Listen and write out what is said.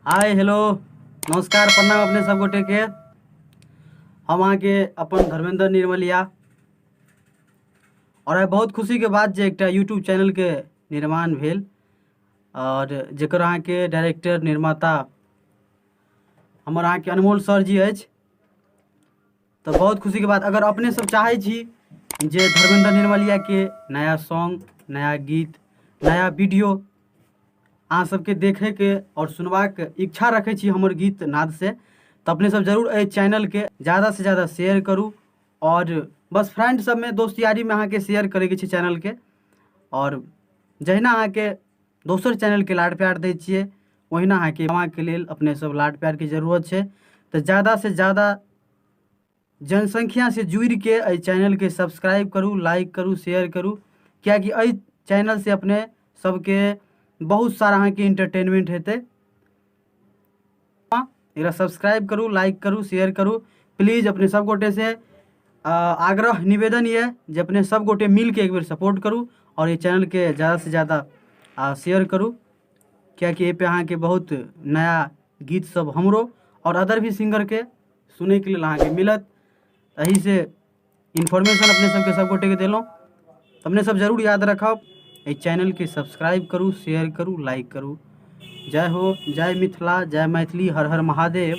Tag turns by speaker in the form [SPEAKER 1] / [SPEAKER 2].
[SPEAKER 1] Hi hello नमस्कार प्रणाम अपने सब गोटे के। हम अहाँके अपन धर्मेंद्र निर्मलिया और आइ बहुत खुशी के बात जे एकटा यूट्यूब चैनल के निर्माण भेल और जकर अहाँके डायरेक्टर निर्माता हमर अहाँके अनमोल सर जी अछि। तऽ बहुत खुशी के बात, अगर अपने सब चाहै छी जे धर्मेंद्र निर्मलिया के नया सॉन्ग, नया गीत, नया वीडियो अहाँ सबके देखैके और सुनबाक इच्छा रखै छी हमर गीत नाद से, तऽ अपने सब जरूर एहि चैनलके ज़्यादा से ज़्यादा शेयर करू और बस फ्रेंड सबमे दोस्त यारीमे अहाँके शेयर करैके छै चैनलके। और जहिना अहाँके दोसर चैनलके लाड प्यार दै छियै ओहिना अहाँके अहाँके लेल अपने सब लाड प्यारके जरूरत छै। तऽ ज़्यादा से ज़्यादा जनसंख्या से जुड़िके एहि चैनलके सब्सक्राइब करू, लाइक करू, शेयर करू, कियाकि एहि चैनल से अपने सबके बहुत सारा अहाँके इंटरटेनमेंट हेतै। एकरा सब्सक्राइब करू, लाइक करू, शेयर करू प्लीज। अपने सब गोटे से आग्रह निवेदन ये जे अपने सब गोटे मिलके एक बेर सपोर्ट करू और ये चैनल के ज़्यादा से ज़्यादा शेयर करू, कियाकि एहि पे अहाँके बहुत नया गीत सब हमरो और अदर भी सिंगर के सुनैके लेल अहाँके मिलत। एही से इन्फॉर्मेशन अपने सबके सब गोटे के देलहुँ। अपने सब जरूर याद रखब, एहि चैनल के सब्सक्राइब करू, शेयर करू, लाइक करू। जय हो, जय मिथिला, जय मैथिली, हर हर महादेव।